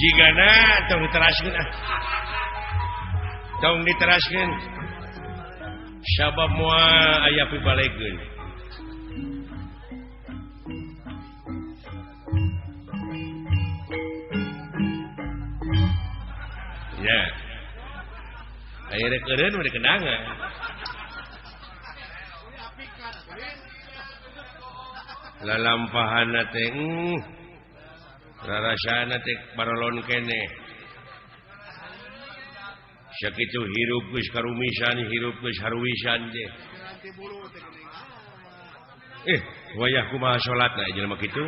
Jigana tong diteraskeun ah. Tong diteraskeun. Sabab moal aya pibalegeun. Ya. Aya rek eureun mah dikenangan. Lalampahana teh rarasana teh barolon keneh. Sakitu hirup geus karumisan, hirup geus haruwisan teh. Wayah kumaha salatna jelema kitu?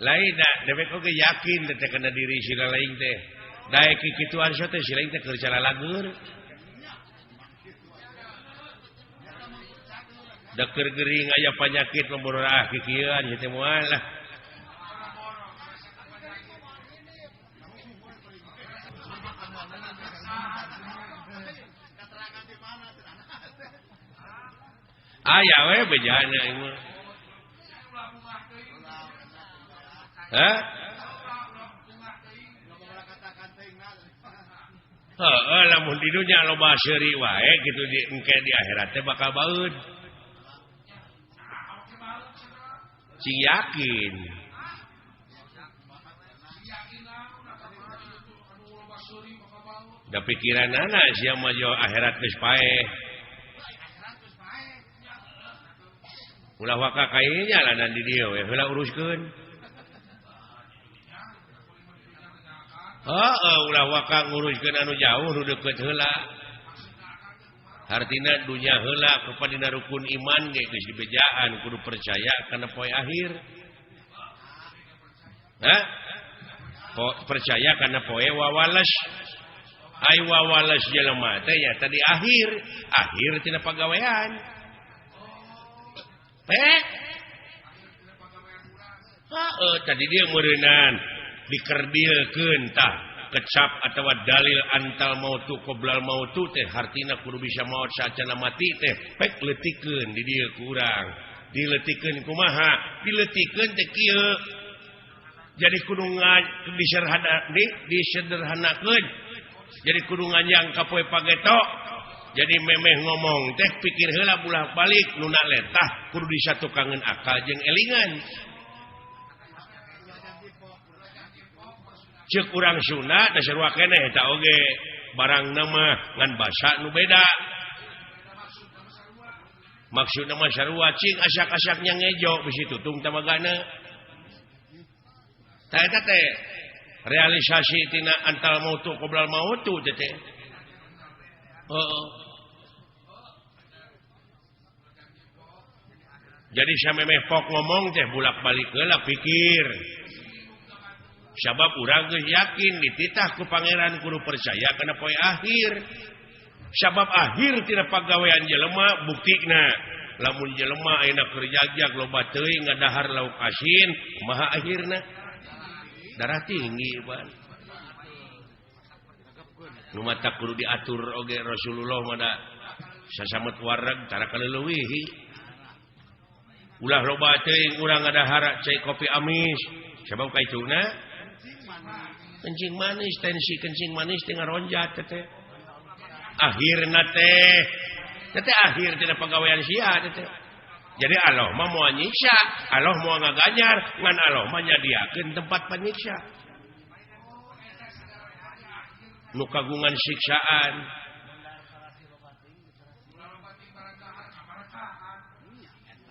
Lain da dewek oge yakin teh kana diri sila lain teh. Daek kikituan so teh sila teh keur calalagur. Da keur gering aya panyakit memboror ah kikieuan ieu teh moal lah. Aya we bejana ieu mah. Hah? Heeh, lamun di dunya loba seuri wae kitu di engke di akhirat teh bakal baeud. Cing yakin. Da pikiranana sia mah jo akhirat geus paeh. Ulah waka kae jalanan di dieu we heula uruskeun. Heeh, ulah waka nguruskeun anu jauh nu deukeut heula. Hartina dunya heula kepada rukun iman ge geus dibejaan kudu percaya kana poe akhir. Hah? Percaya kana poe wawales. Ai wawales jelema teh nya tadi akhir, akhir tina pagawean. Pek. Heeh, tadi dia meureunan dikerdilkeun tah kecap atawa dalil antal mautu qoblal mautu teh hartina kudu bisa maot saacana mati teh pek leutikeun di dieu ku urang. Dileutikeun kumaha? Dileutikeun teh kieu. Jadi kudu disederhanakeun. Jadi kudu nganjang ka poe pageto. Jadi memeh ngomong teh pikir heula bulah balik nu na letah kudu disatukangeun akal jeung elingan. Ceuk urang Sunda da sarua keneh eta oge barang nama ngan basa nu beda. Maksudna mah sarua cing asak-asaknya ngejo bisi tutung tamagana. Tah eta teh realisasi tina antal mautu qoblal mautu teh teh. Heeh. Jadi samemeh pok ngomong teh bulak-balik heula pikir. Sabab urang geus yakin dititah ku pangeran kudu percaya kana poe akhir. Sabab akhir tina pagawean jelema buktina lamun jelema ayeuna keur jagjag loba teuing ngadahar lauk asin kumaha akhirna? Darah tinggi ban. Nu matak kudu diatur oge Rasulullah mah da sasamet wareg tara kaleuwihi. Ulah loba teuing urang ngadahar cai kopi amis sabab kaituna kencing manis, tensi kencing manis teh ngaronjat teh. Akhirna teh teh akhir tina pagawean sia teh. Jadi Allah mah moal nyiksa, Allah moal ngaganjar, ngan Allah mah nyadiakeun tempat panyiksa. Nu kagungan siksaan.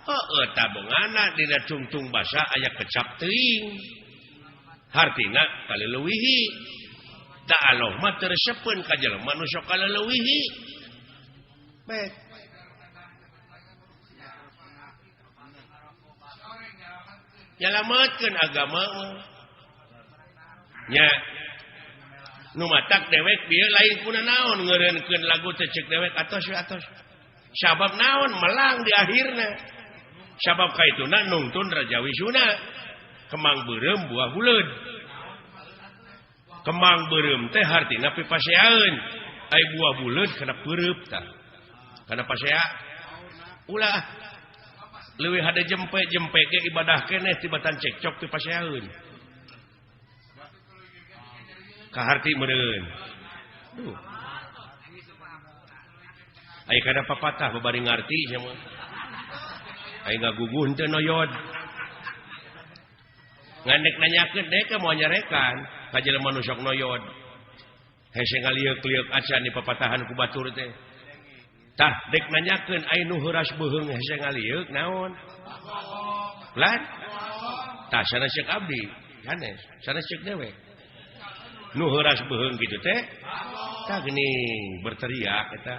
Heeh, tabungana dina tungtung basa aya kecap teuing. Hartina kaleuwihi. Da Allah mah teu resepeun ka jelema nu sok kaleuwihi. Baik. Nyalametkeun agama mah. Nya nu matak dewek bieu lain kuna naon ngeureunkeun lagu teh ceuk dewek atos we atos. Sabab naon melang di akhirna. Sabab kaituna nungtun Raja Wisuna. Kemang beureum buah buleud. Kembang beureum teh hartina pipaseaeun. Ai buah buleud kana peureub tah. Kana pasea ulah leuwih hade jempe-jempe ge ibadah keneh tibatan cekcok pipaseaeun. Kaharti meureun. Duh. Ai kana papatah babari ngarti sia mah. Ai ngaguguh teu noyod. Ngandek nanyakeun dek moal nyarekan ka jelema nu sok noyod. Hese ngalieuk-lieuk acan di papatahan ku batur teh. Tah dek nanyakeun ai nu heuras beuheung hese ngalieuk naon? Lan? Tah sanes ceuk abdi, sanes, sanes ceuk dewek. Nu heuras beuheung kitu teh tah geuning berteriak eta.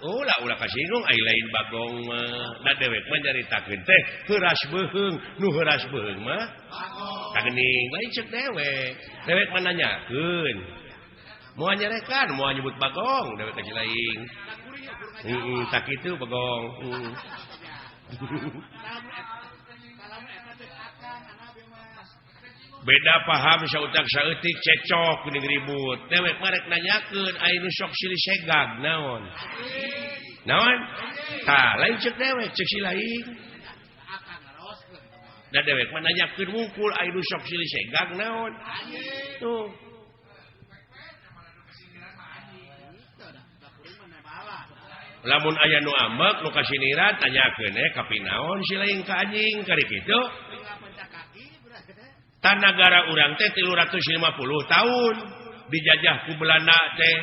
Ulah ulah kasinggung ai lain bagong mah. Da dewek mah nyaritakeun teh heuras beuheung, nu heuras beuheung mah tah geuning lain ceuk dewek. Dewek mah nanyakeun. Moal nyarekan, moal nyebut bagong, dewek ka lain. Heeh, tah kitu bagong. Beda paham sautak saeutik cecok geuning ribut. Dewek mah rek nanyakeun ai nu sok silih segag naon? Naon? Tah lain ceuk dewek, ceuk si lain. Da dewek mah nanyakeun wungkul ai nu sok silih segag naon? Tuh. Lamun aya nu ambek nu kasiniran tanyakeun kapinaon si lain ka anjing kari kitu. Tanagara urang teh 350 tahun dijajah ku Belanda teh.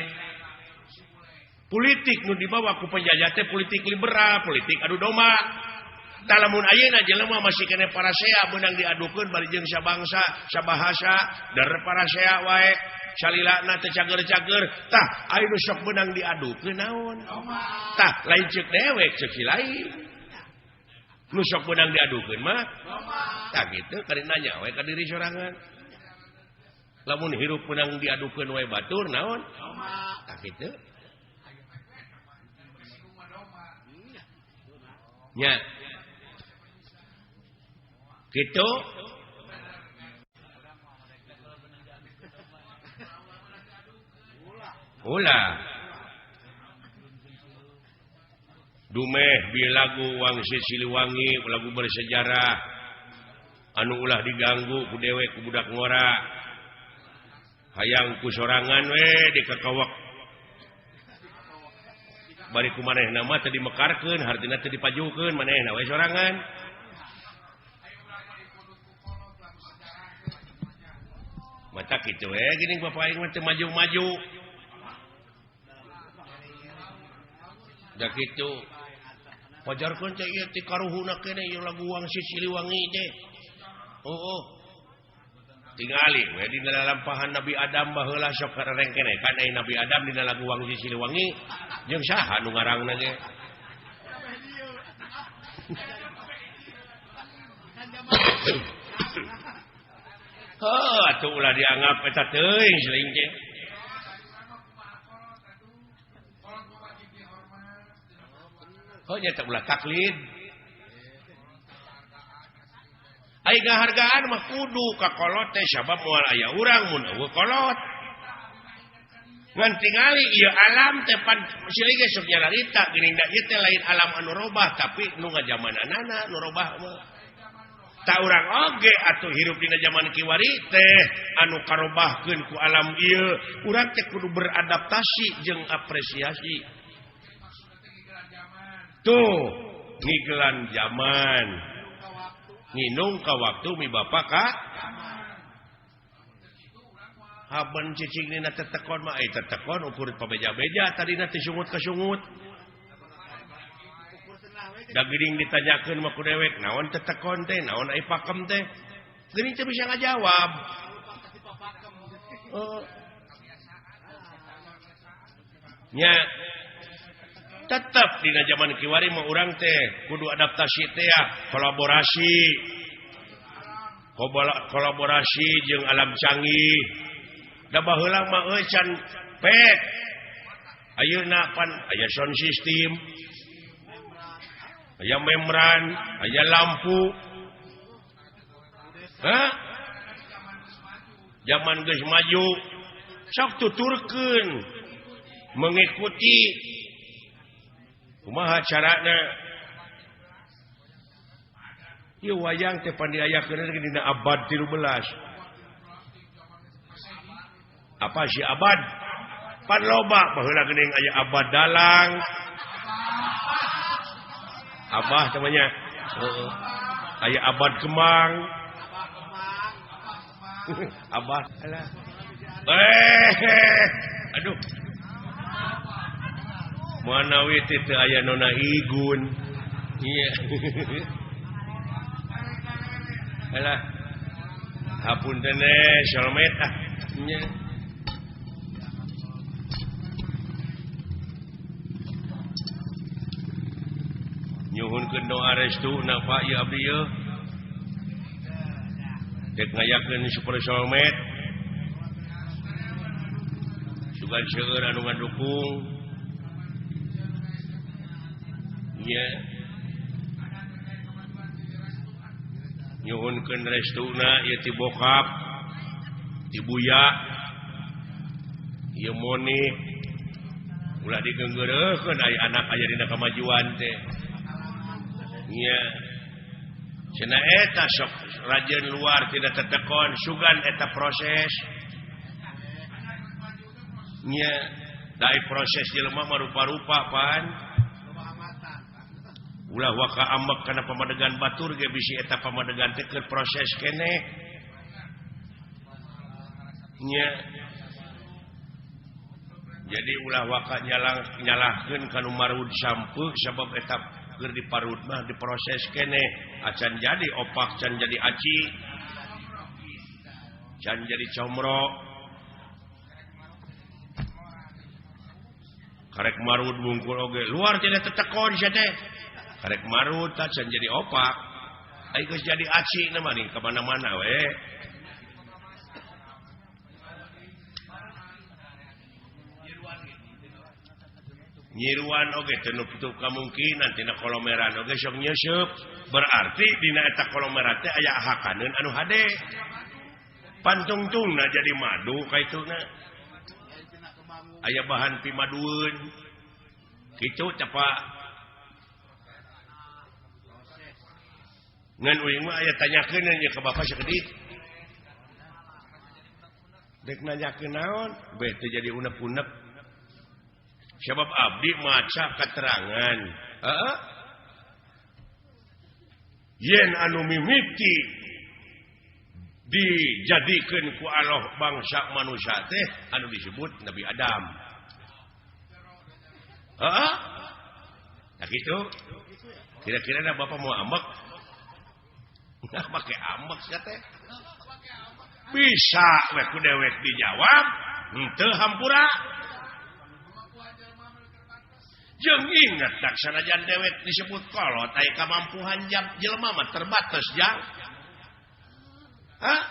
Politik nu dibawa ku penjajah teh politik liberal, politik adu domba. Tah lamun ayeuna jelema masih keneh parasea beunang diadukeun bari jeung sabangsa, sabahasa, der parasea wae. Salilana teh cager-cager. Tah aya nu sok beunang diadukeun naon? Tah lain ceuk dewek, ceuk si lain. Nu sok beunang diadukeun mah tah kitu kari nanya we ka diri sorangan. Lamun hirup beunang diadukeun we batur naon? Tah kitu. Nya. Kitu. Ulah. Dumeh bi lagu Wangsit Siliwangi lagu bersejarah anu ulah diganggu ku dewek ku budak ngora hayang ku sorangan we dikakawak bari ku manehna mah teu dimekarkeun hartina teu dipajukeun manehna we sorangan mata kitu we geuning bapak aing mah teu maju-maju da kitu pajarkeun teh ieu ti karuhuna keneh ieu lagu Wangsit Siliwangi teh. Oh. Tingali we dina lalampahan Nabi Adam baheula sok rengkenekan ai Nabi Adam dina lagu Wangsit Siliwangi jeung saha nu ngarangna ge. Heuh atuh ulah dianggap eta teuing siling teh. Oh nya ulah taklid. Ai ngahargaan mah kudu ka kolot teh sabab moal aya urang mun eueuh kolot. Ngan tingali ieu alam teh pan silih ge sok nyararita geuning da ieu teh lain alam anu robah tapi nu ngajamananana nu robah mah. Ta urang oge atuh hirup dina jaman kiwari teh anu karobahkeun ku alam ieu, urang teh kudu beradaptasi jeung apresiasi. Tuh ngigelan zaman nginung ka waktu mi bapa ka haben cicing dina tetekon mah ai tetekon ukur pabeja-beja tadina teh sungut ka sungut da geuning ditanyakeun mah ku dewek naon tetekon teh naon ai pakem teh geuning teu bisa ngajawab. Oh. Nya tetap dina zaman kiwari mah urang teh kudu adaptasi teh ya, kolaborasi. Kolaborasi jeung alam canggih. Da baheula mah euy can pek. Ayeuna pan aya sound system. Aya membran, aya lampu. Hah? Zaman geus maju sok tuturkeun mengikuti kumaha carana. Ieu wayang teh pan diayakeun dina abad 13. Apa si abad? Pan loba baheula geuning aya abad dalang. Abah namanya. Heeh. Aya abad kemang. Abah alah. Aduh. Manawi teh teu aya nona igun. Iya. Alah. Hapunten solmet ah. Nya. Nyuhunkeun doa restu na Pak ieu abdi ieu. Dek ngayakeun super solmet. Sugan seueur anu ngadukung. Nya. Nyuhunkeun restuna ieu ti bokap, ti buya, ieu Monik. Ulah digeunggeureuhkeun aya anak aya dina kamajuan teh. Nya. Cenah eta sok rajin luar tidak tetekon sugan eta proses. Nya, dai proses jelema mah rupa-rupa pan. Ulah waka ambek kana pamadegan batur ge bisi eta pamadegan teh keur proses keneh. Nya. Jadi ulah waka nyalahkeun ka nu marud sampeu sabab eta keur diparud mah diproses keneh acan jadi opak, can jadi aci, can jadi comro. Karek marud bungkul oge luar tidak tetekon sia teh. Karek marud tah can jadi opak. Ai geus jadi aci na mah ka mana-mana we. Nyiruan oge teu nutup kamungkinan tina kolomeran oge sok nyeuseub. Berarti dina eta kolomeran teh aya hakaneun anu hade. Pantungtungna jadi madu kaituna. Aya bahan pimadueun. Kitu teh Pak. Ngan uing mah aya tanyakeun nya ka bapak sakedik. Dek nanyakeun naon? Beh teu jadi unek-unek. Sebab abdi maca keterangan. Heeh. Yen anu mimiti dijadikeun ku Allah bangsa manusia teh anu disebut Nabi Adam. Heeh. Nah kitu. Kira-kira da bapak mau ambek? Nah make ambek sia teh. Bisa we ku dewek dijawab, henteu hampura. Jeung inget tak sanajan dewek disebut kolot aya kamampuhan jam jelema mah terbatas jang. Hah?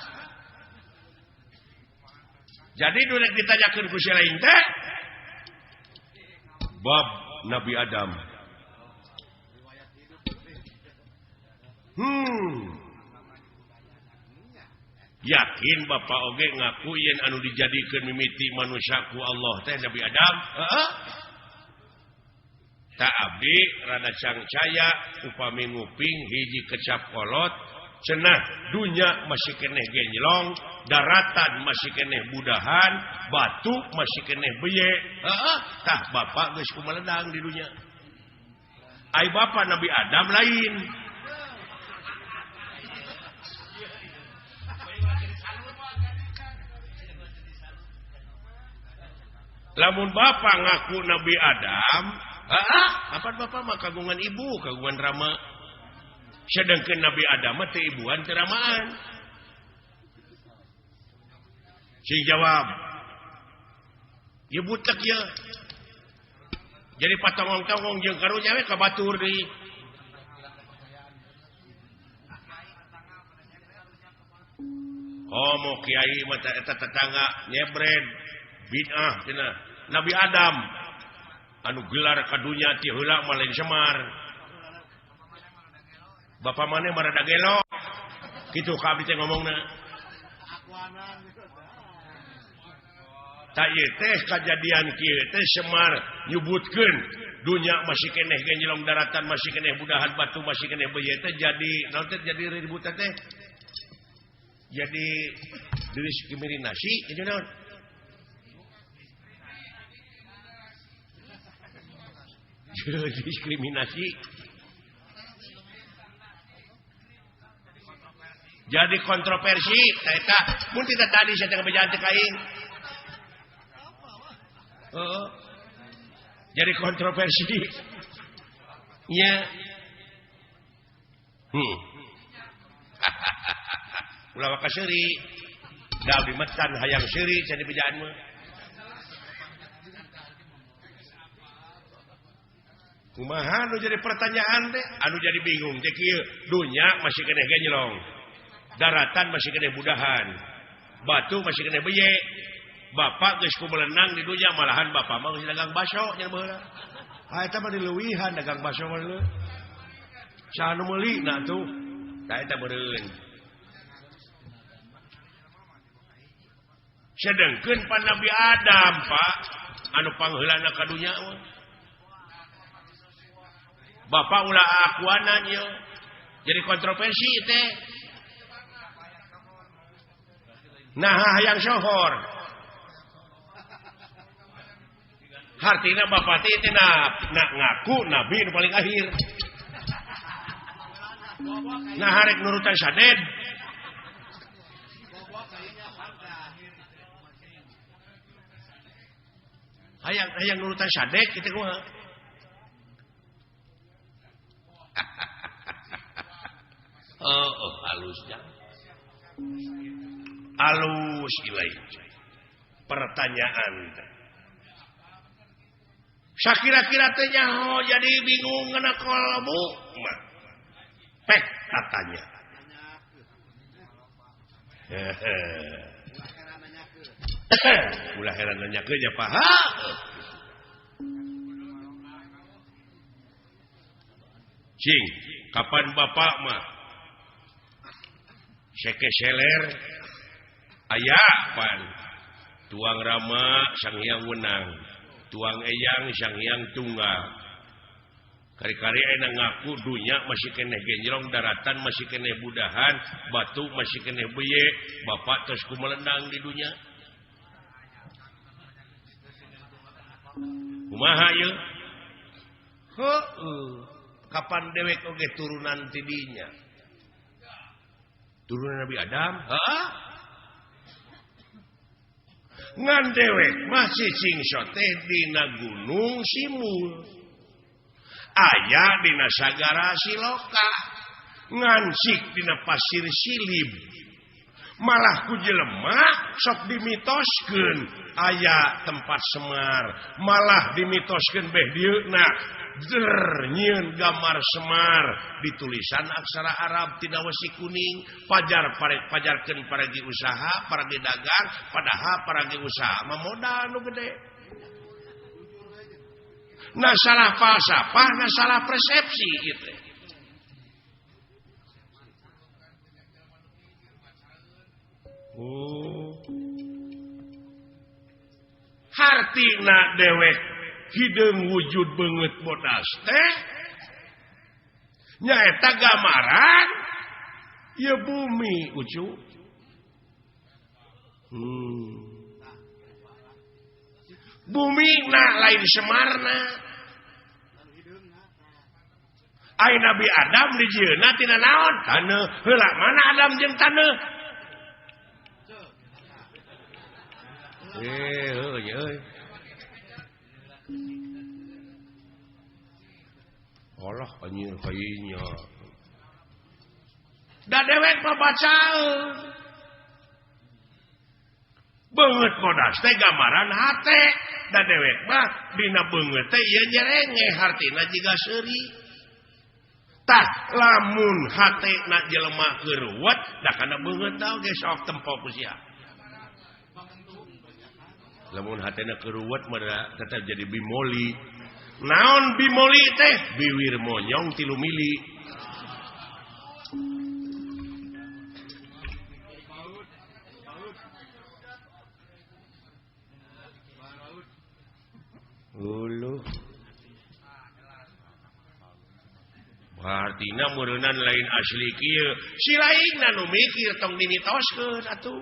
Jadi nu rek ditanyakeun ku si lain teh bab Nabi Adam. Yakin bapak oge ngaku yen anu dijadikeun mimiti manusia ku Allah teh Nabi Adam? Heeh. Tak abdi rada cangcaya upami nguping hiji kecap kolot cenah dunya masih keneh genjlong, daratan masih keneh budahan, batu masih keneh beye. Heeh, tah bapak geus kumaledang di dunya. Ai bapak Nabi Adam lain. Lamun bapak ngaku Nabi Adam, apa bapak mah kagungan ibu, kagungan rama. Sedangkan Nabi Adam mah teu ibuan teu ramaan. Sing jawab. Ieu butek ieu. Jadi patongong-tongong jeung karunya we ka batur deui. Komo kiai mah eta tetangga nyebred bid'ah cenah. Nabi Adam anu gelar ka dunya ti heula mah lain Semar. Bapak maneh mah rada gelo. Kitu ka abdi teh ngomongna. Tak ieu teh kajadian kieu teh Semar nyebutkeun dunya masih keneh genjelong daratan masih keneh budahan batu masih keneh beuye teh jadi naon teh jadi ribut teh jadi diskriminasi itu naon diskriminasi jadi kontroversi eta mun tidak tadi saya teh bejaan teh ka aing jadi kontroversi nya ulah waka seuri da abdi metan hayang seuri cenah bejaan mah kumaha nu jadi pertanyaan teh anu jadi bingung teh kieu dunya masih keneh genjlong daratan masih keneh budahan batu masih keneh beye bapak geus kumelenang di dunya malahan bapak mah geus dagang baso nya baheula ah eta mah dileuwihan dagang baso mah leuh saha nu meuli na tuh tah eta beureun sedengkeun pan Nabi Adam Pak anu pangheulana ka dunya mah bapak ulah akuanan ieu jadi kontroversi teh nah hayang sohor hartina bapak teh teh ngaku nabi nu paling akhir nah harek nurutan saded hayang hayang nurutan sadek kitu kumaha oh halusnya halus ilai pertanyaan sakira-kira teh nyaho jadi bingung ngena kolbu mah pek katanya ulah heran nanyakeun nya Pak cing kapan bapak mah seke seler aya pan tuang rama sang hyang wenang tuang eyang sang hyang tunggal kari-kari enak ngaku dunya masih keneh genjrong daratan masih keneh budahan batu masih keneh beye bapak terus kumelendang di dunya kumaha ieu heueuh kapan dewek oge turunan ti dinya turunan Nabi Adam heuh ngan dewek masih cingso teh dina gunung Simul aya dina sagara Siloka ngansik dina pasir Silib malah ku jelema sok dimitoskeun aya tempat Semar malah dimitoskeun beh dieuna der nyieun gambar Semar ditulisan aksara Arab tina wesi kuning pajar pajarkeun paragi usaha paragi dagang padahal paragi usaha mah modal nu gede nah salah falsafah nah salah persepsi gitu. Oh hartina dewek hideung wujud beungeut bodas teh nyaeta gambaran ieu bumi ucu. Bumi na lain Semarna ai Nabi Adam dijieunna tina naon taneuh heula mana Adam jeung taneuh heuh euy Allah anjir kayanya da dewek mah bacaeun beungeut bodas teh gambaran hate da dewek mah dina beungeut teh ieu nyerenge hartina jiga seuri tah lamun hatena jelema keur ruwet da kana beungeut oge sok tempo ku sia lamun hatena keur ruwet mah tetep jadi bimoli naon bimoli teh biwir monyong 3 mili Uluh. Artina meureunnan lain asli kieu. Si lainna nu mikir tong dimitoskeun atuh.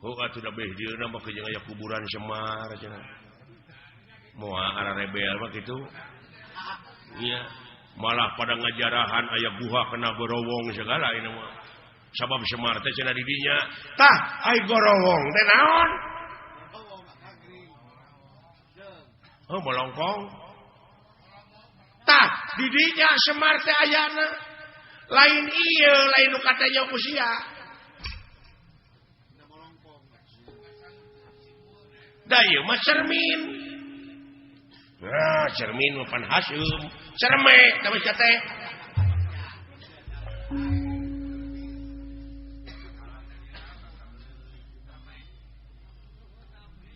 Heuh atuh da beh dieuna mah jeung aya kuburan Semar cenah. Moal ararebel mah kitu. Iya, malah pada ngajarahan aya guha kena gorowong segala ini mah. Sabab Semar teh cenah di dinya. Tah, ai gorowong teh naon? Oh, bolongkong. Tah, di dinya Semar teh ayana. Lain ieu, lain nu katanya ku sia. Da ieu mah cermin. Nah, cermin mah pan haseum. Cerme tah geus teh.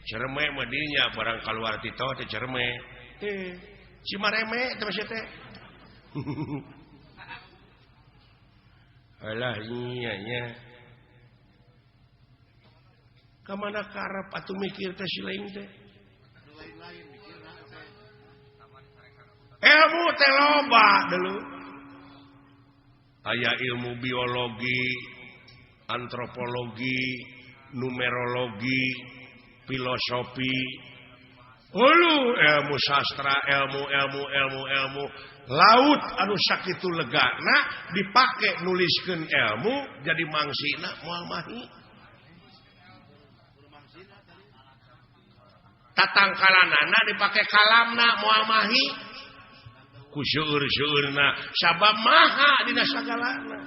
Cerme mah dinya barang kaluar ti teh cerme. Teh, si mareme teh masih teh. Alah iya nya. Ka mana karep atuh mikir teh si lain teh. Ilmu teh loba dulu. Aya ilmu biologi, antropologi, numerologi, filosofi, ulu ilmu sastra, ilmu ilmu ilmu ilmu laut anu sakitu legana dipake nuliskeun ilmu jadi mangsina moal mahi. Tatangkalanana dipake kalamna moal mahi. Ku seueur-seueurna sabab maha dina sagalana.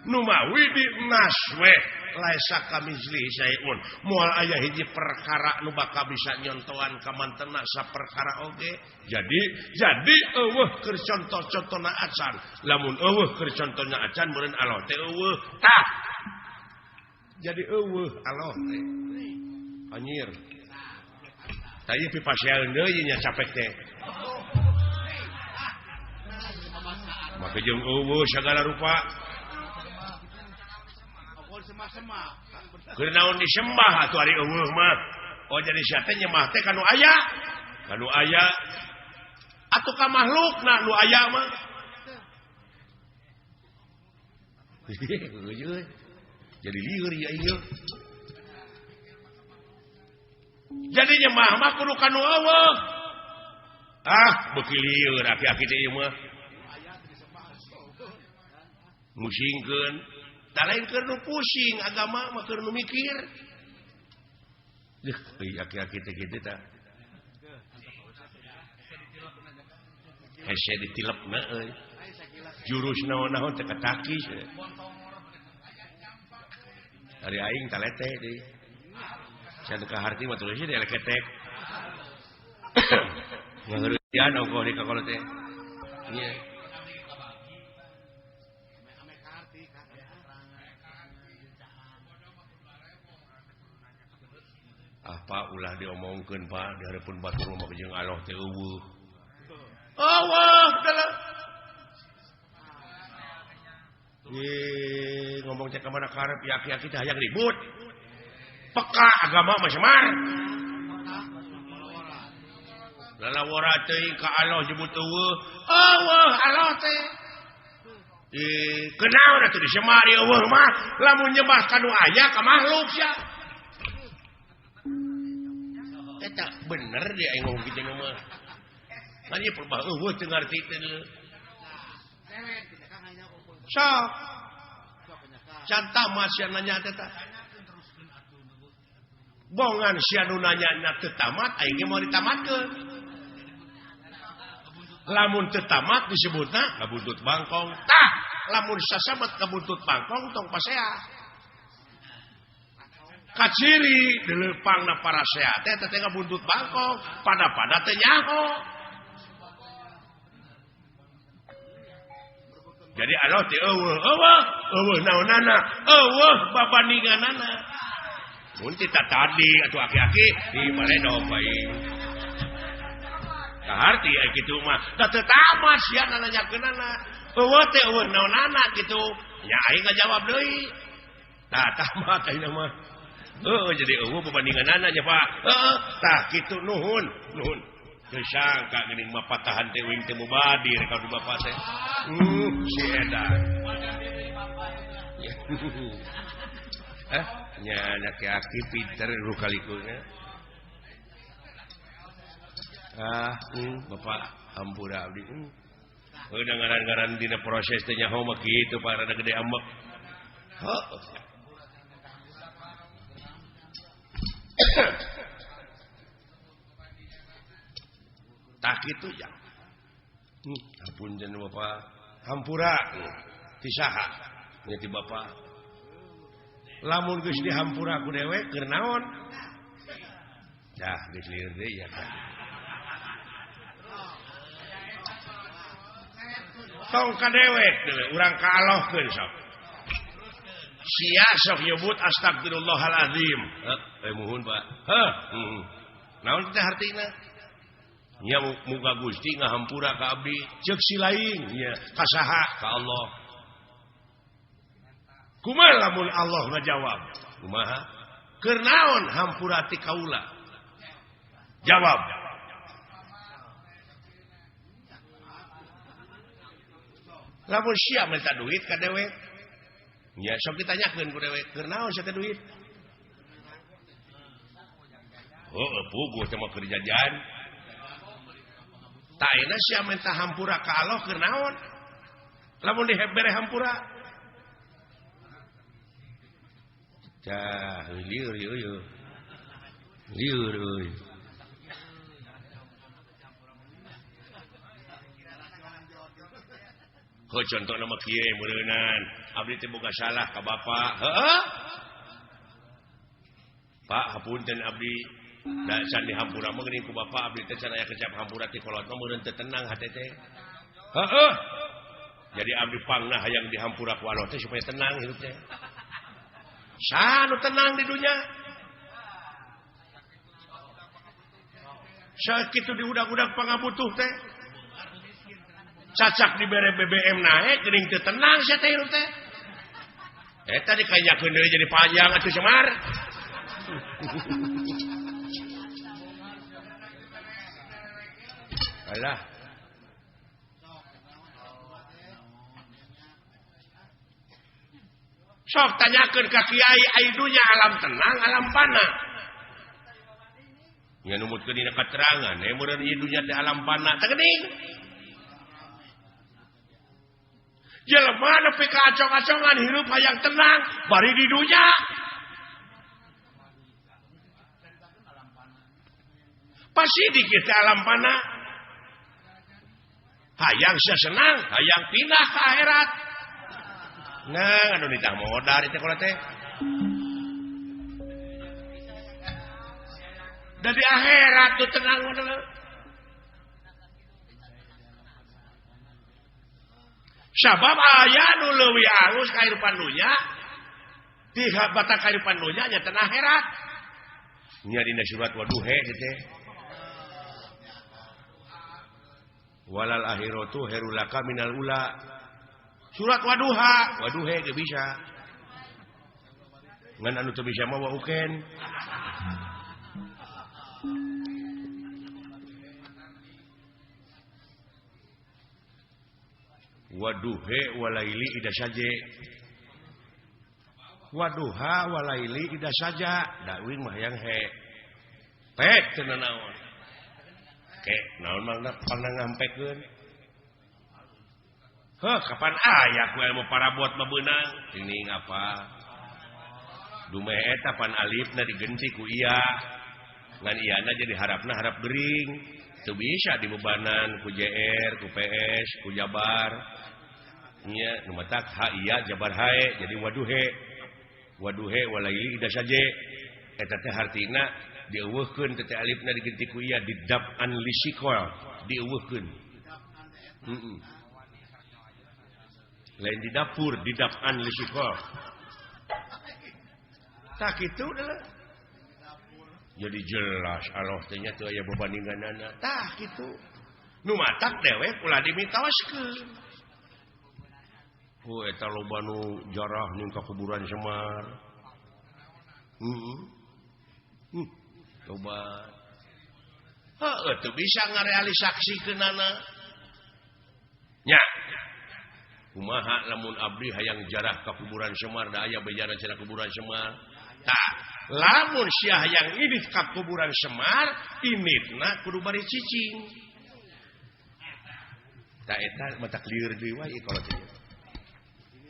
Nu mawi di naswe laisa kamizli syai'un. Moal aya hiji perkara nu bakal bisa nyontoan ka mantena saperkara oge. Jadi eueuh keur contoh-contona acan. Lamun eueuh keur contohna acan meureun Allah teh eueuh. Tah. Jadi eueuh Allah teh. Anjir. Tah ieu pipasean deui nya capek teh. Make jeung eueuh sagala rupa. Keur naon disembah atuh ari eueuh mah. Oh jadi sia teh nyembah teh ka nu aya. Ka nu aya atuh ka makhlukna nu aya mah. Jadi lieur ya ieu. Jadi nyembah mah kudu ka nu eueuh. Ah, beuki lieur aki-aki teh ieu mah. Musingkeun. Da lain keur nu pusing agama mah keur nu mikir. Deuh, aki-aki teh kitu tah. Hese ditilepna euy. Jurus naon-naon teh katakis. Ari aing talete deui. Can ka harti mah tulis deui ketek. Ngaheureuyan ongkoh di kakolot teh. Nya. Apa ulah diomongkeun Pak di hareupeun batur mah jeung Allah teh eueuh. Eueuh dalah. Ye, ngomong teh ka mana karep ya aki-aki teh hayang ribut. Peka agama mah Semar. Lalawara teuing ka Allah jebut eueuh. Eueuh Allah teh. Kunaon atuh di Semar eueuh mah lamun nyembah ka nu aya ka makhluk sia. Eta bener dia aing ngomong kitu mah. Kan ieu perbah eueuh teu ngarti teh. Sok. Can tamat sia nanya teh tah. Bongan sia nu nanya teu tamat aing ge moal ditamatkeun. Lamun teu tamat disebutna kabuntut bangkong. Tah, lamun sasamet kabuntut bangkong tong pasea. Kaciri dileupangna parasea teh teh ngabuntut bangkong, pada-pada teh nyaho. Jadi Allah teh eueuh, eueuh, eueuh naonana, eueuh babandinganana. Mun ti tadi atuh aki-aki di baledog bae. Kaharti aya kitu mah, da teu tamat sia nanyakeunana. Eueuh teh eueuh naonana kitu. Nya aing ngajawab deui. Tah tamat ayeuna mah. Heeh jadi eueuh perbandinganana nya Pak. Heeh tah kitu nuhun nuhun. Teu sangka geuning mah patahan teh uing teh mubadir ka bapak teh. Si edan. Eh nya laki-laki pinter lu kalikunya. Ah, bapak hampura abdi. Udah ngaran-ngaran dina proses teh nyaho mah kitu Pak rada gede ambek. Heuh. Tah kitu ya. Hapunten bapak, hampura ti saha? Nya ti bapak. Lamun geus dihampura ku dewek keur naon? Dah geus lieur deui ya kan. Tong ka dewek urang ka Allahkeun sok. Sia sok nyebut astagfirullahalazim. Heuh, muhun Pak. Heuh, naon teh hartina? Nya muga Gusti ngahampura ka abdi, ceuk si lain nya ka saha? Ka Allah. Kumaha lamun Allah ngajawab? Kumaha? Keur naon hampura ti kaula? Jawab. Lamun sia minta duit ka dewek. Nya sok ditanyakeun ku dewek, keur naon sia teh duit? Heuh, puguh teh mah keur jajan. Tah ayeuna sia minta hampura ka Allah keur naon? Lamun dibere hampura. Tah, lieur ieu. Lieur euy. Heuh contohna mah kieu meureunan, abdi teh boga salah ka bapa. Heuh. Pak hapunten abdi da can dihampura mah geuning ku bapa abdi teh can aya kecap hampura ti kolot mah meureun teu tenang hate teh. Heuh. Jadi abdi pangna hayang dihampura ku Allah teh supaya tenang hidup teh. Saha nu tenang di dunya? Sakitu diudag-udag pangabutuh teh. Cacak dibere BBM naik geuning teu tenang sia teh hirup teh. Eta dikanyakeun deui jadi panjang atuh Semar. Alah. Sok tanyakeun ka kiai ai dunya alam tenang alam panah. Nya numutkeun dina katerangan meureun ieu dunya teh alam panah teh geuning. Jelema nepi ka acong-acongan hirup hayang tenang bari di dunya. Pasti dikit teh alam panah. Hayang senang, hayang pindah ke akhirat. Nah, anu nitah modar itu kalau teh. Dari akhirat tuh tenang modal. Sabab aya nu leuwih alus kahirupan dunya, ti batak kahirupan dunya nya teh akhirat. Nya dina surat waduhe teh. Walal akhiratu khairul laka minal ula. Surat waduha, waduhe ge bisa. Ngan anu teu bisa mah wauken. Waduhe walaili ida saje. Waduha walaili ida saja, da uing mah hayang he. Pek teu naon. Ke naon mangna pernah ngampekeun. Heuh, kapan aya ku ilmu parabot mah beunang? Teuing apa? Dumeh eta pan alifna digenti ku iya. Ngan iyana jadi harapna harap gering. Teu bisa dibebanan ku JR, ku PS, ku Jabar. Nya nu matak ha iya Jabar hae jadi waduhe. Waduhe walaili ida saje. Eta teh hartina dieuweuhkeun teh alifna digenti ku iya didab'an lisikol, dieuweuhkeun. Heeh. Lain di dapur didab'an lisikol. Tak kitu adalah. Jadi jelas Allah teh nya teu aya bebandinganana. Tah kitu. Nu matak dewek ulah dimitoskeun. Ku eta loba nu jarah ning ka kuburan Semar. Tobat. Heuh teu bisa ngarealisaksikeunana. Nya. Kumaha lamun abdi hayang jarah ka kuburan Semar da aya bejana cenah kuburan Semar. Tah, lamun sia hayang indit ka kuburan Semar, inditna kudu bari cicing. Tah eta mata lieur deui wae kalau teh.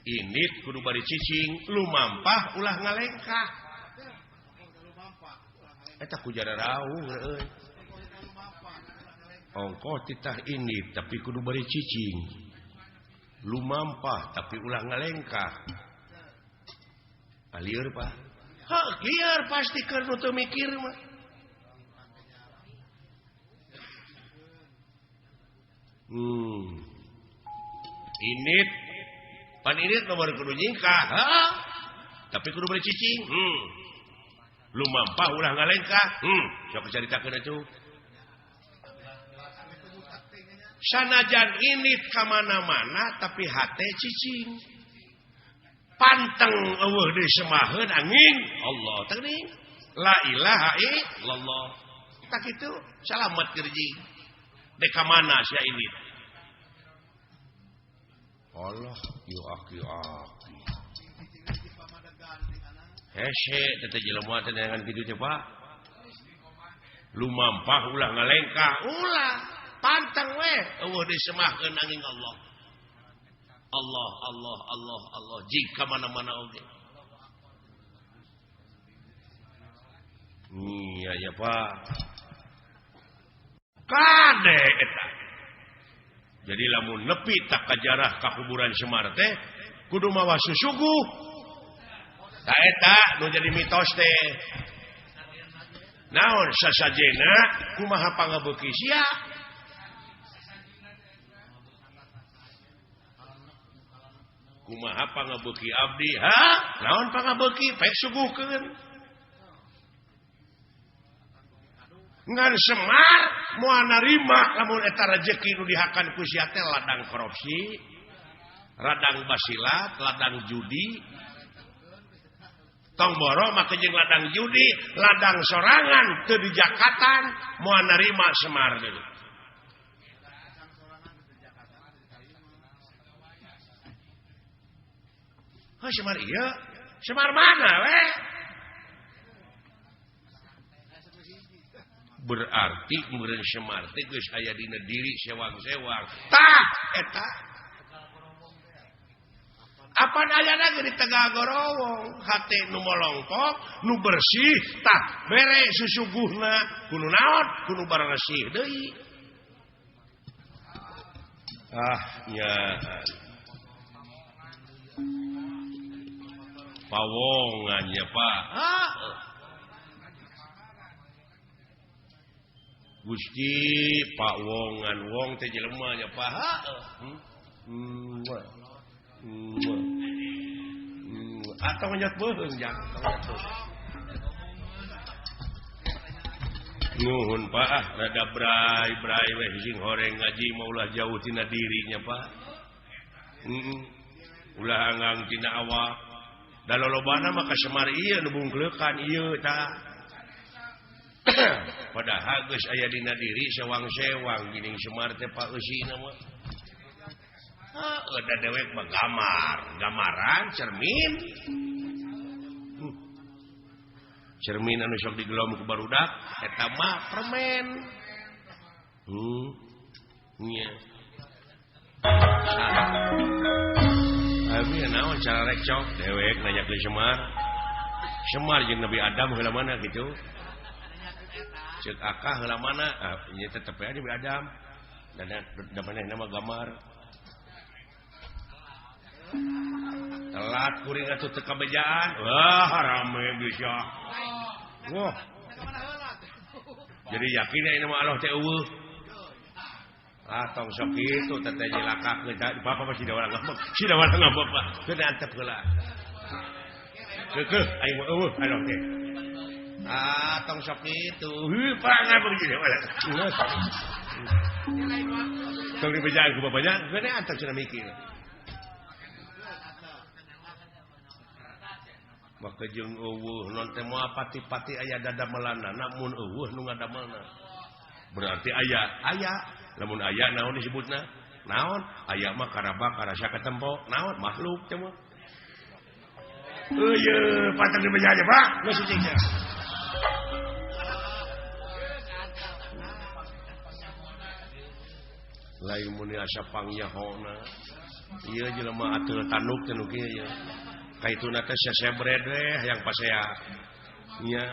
Indit kudu bari cicing, lumampah ulah ngalengkah. Eta ku jara rauh euy. Ongkoh titah indit tapi kudu bari cicing. Lumampah tapi ulah ngalengkah. Lieur Pak. Heuh, lieur pasti keur nu teu mikir mah. Init pan init nomor kudu nyingkah, heuh. Tapi kudu bari cicing. Lumampah ulah ngalengkah. Sok caritakeun atuh. Sanajan init ka mana-mana tapi hate cicing. Panteng eueuh deui semaheun angin Allah teuing. La ilaha illallah. Tak kitu salamet gerji. Dek ka mana sia init? Allah yu aki aki. Hese teh jelema teh dengan kitu teh Pak. Lumampah ulah ngalengkah, ulah. Pantang we eueuh disemahkeun angin Allah. Allah Allah Allah Allah jika mana-mana oge. Iya ya Pak. Kade eta. Jadi lamun nepi tak kajarah ka kuburan Semar teh kudu mawa susuguh. Ta eta nu jadi mitos teh. Naon sasajena kumaha pangabeuki sia? Kumaha pangabeuki abdi? Ha? Naon pangabeuki? Pek suguhkeun. Ngan Semar moal narima lamun eta rejeki nu dihakan ku sia teh ladang korupsi, ladang basilat, ladang judi. Tong boro make jeung ladang judi, ladang sorangan teu dijakatan moal narima Semar deui. Oh, Semar iya, Semar mana we? Berarti meureun Semar teh geus aya dina diri sewang-sewang. Tah eta. Apan ayana ge di Tegal Gorowong, hate nu molongkok, nu bersih, tah bere susuguhna kudu naon? Kudu baresih deui. Ah nya. Pawongannya Pak. Ah. Gusti pawongan wong teh jelema nya Pak. Atau nyat beuheung jang. Nuhun Pak, ah rada brai-brai weh sing horeng ngaji mah ulah jauh tina dirinya Pak. Ulah anggang tina awak. Da lolobana mah ka Semar ieu nu bungkleukan ieu tah. Padahal geus aya dina diri sewang-sewang geuning Semar teh Pak eusina mah. Heuh da dewek mah gamar, gamaran cermin. Cermin anu sok digelom ku barudak eta mah permen. Nya. Abi naon cara rekcok dewek nanya ke Semar. Semar jeung Nabi Adam heula mana gitu. Ceuk akah heula mana? Ah nya tetep aya Nabi Adam. Dan da manehna mah gamar. Telat kuring atuh teu kabejaan. Wah rame bisa. Wah. Jadi yakin ya ini mah Allah teh eueuh. Ah tong sok kitu teh teh jelakakeun bapak mah sida warang ngambek. Sida warang ngambek Pak. Keun antep heula. Keukeuh aing mah eueuh Allah teh. Ah tong sok kitu. Heuh pangan begini. Tong dibejaan ku bapaknya, keun antep cenah mikir. Maka jeung eueuh non teh moal pati-pati aya dadamelanna namun eueuh nu ngadamelna. Berarti aya, aya. Lamun aya naon disebutna? Naon? Aya mah karaba karasa katempo, naon makhluk teh mah. Eueuh, patang di meja aja, Pak. Geus cicing. Lain mun asa pangyahona. Ieu jelema ateul tanduk teh nu kieu ye. Kaituna teh sesebred we hayang pasea. Nya.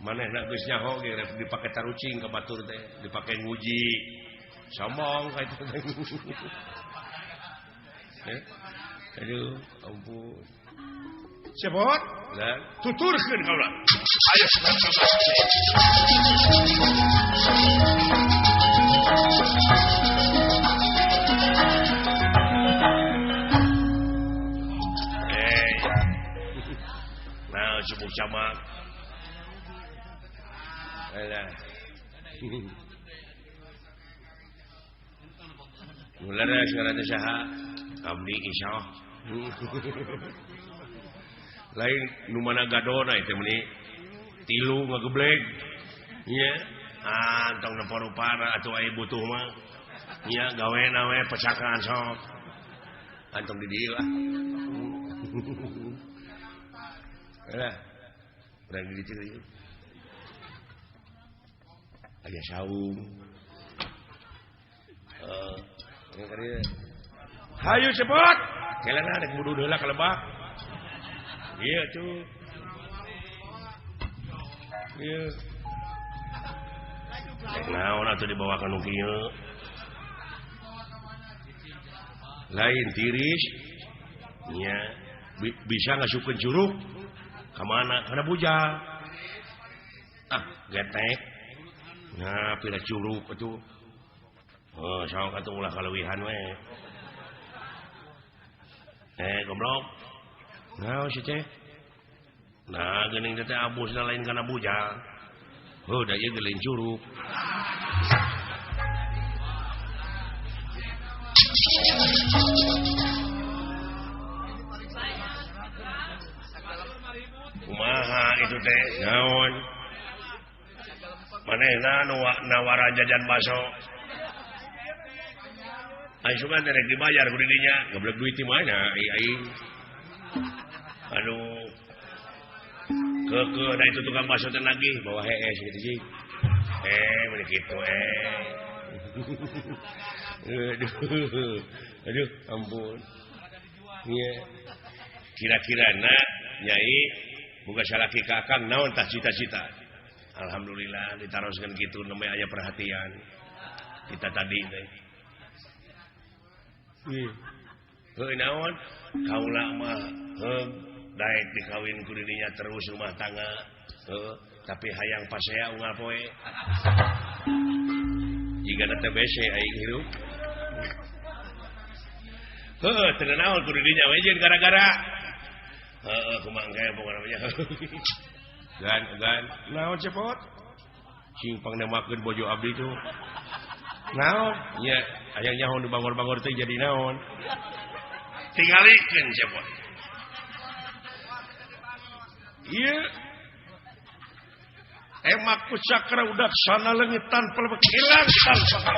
Manehna geus nyaho ge rek dipake tarucing ka batur teh, dipake nguji. Sombong kaitu teh. Aduh, ampun. Cepot, lah tuturkeun kaula. Ayo nah, cukup sama. Alah. Mulai sekarang teh saha? Abdi insyaallah. Lain nu mana gadona itu meni tilu ngageblek. Nya, ah tong nempo-rupana atuh aya butuh mah. Nya gawena we pecakan sok. Antong di dieu ah. Alah. Urang di dieu. Aya saung. Hayu cepot. Kelana rek budud heula ka lebak. Ieu tuh. Ieu. Rek naon atuh dibawa ka nu kieu. Lain tiris. Nya bisa ngasupkeun curug. Ka mana? Kana bujang. Ah, getek. Nah, pira curug atuh. Oh, sok atuh ulah kaleuwihan we. Goblok. Naon sih teh? Nah, geuning teh abusna lain kana bujang. Heuh, da ieu ge lain curug. Kumaha itu teh? Naon? Manehna nu nawaran jajan baso. Aing sugan teh rek dibayar ku didinya, goblok duit di mana aing. Aduh. Keukeuh da itu tukang baso teh nagih bawa hees gitu sih. Mun kitu Aduh. Aduh, ampun. Nya. Kira-kirana Nyai boga salaki ka Akang naon tah cita-cita. Alhamdulillah ditaroskeun kitu nembe aya perhatian. Kita tadi teh. Heuh naon kaula mah heuh daek dikawin ku dirinya terus rumah tangga heuh tapi hayang pasea unggal poe jigana teh bese aing hirup heuh teu naon ku dirinya we jeung gara-gara heuh kumaha engke pokona mah gan gan naon cepot sing pangnemakeun bojo abdi tuh naon nya hayang nyaho nu bangor-bangor teh jadi naon tingalikeun cepot ieu emak ku cakra udak sana leungit tanpa lebek hilang tanpa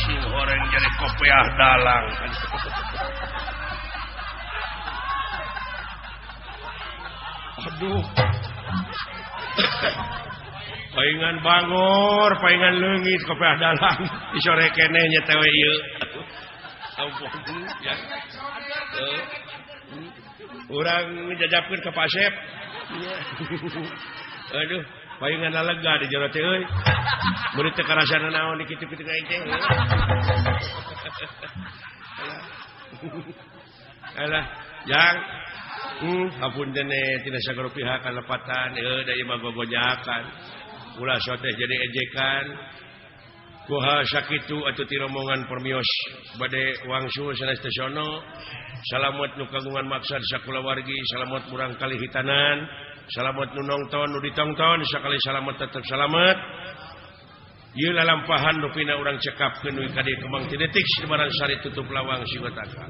sing horeng jadi kopiah dalang. Aduh. Paingan bangor, paingan leungit kopiah dalang disore keneh nya teh we ieu. Ampun ya. Urang jajapkeun ka Pak Asep. Aduh, paingan lalega di jero teh euy. Meuni teu karasana naon di kitu-kitu aing teh. Alah, jang. Hapunten tina sagala pihak kalepatan euy da ieu mah gogojakan. Ulah soteh jadi ejekan. Kuha sakitu atuh ti rombongan permios bade wangsul sanes teh sono. Salamet nu kagungan maksad sakulawargi, salamet murang kali hitanan, salamet nu nongton nu ditongton, sakali salamet tetep salamet. Ieu lalampahan rupina urang cekapkeun we ka dieu kembang ti detik Sari tutup lawang sigotaka.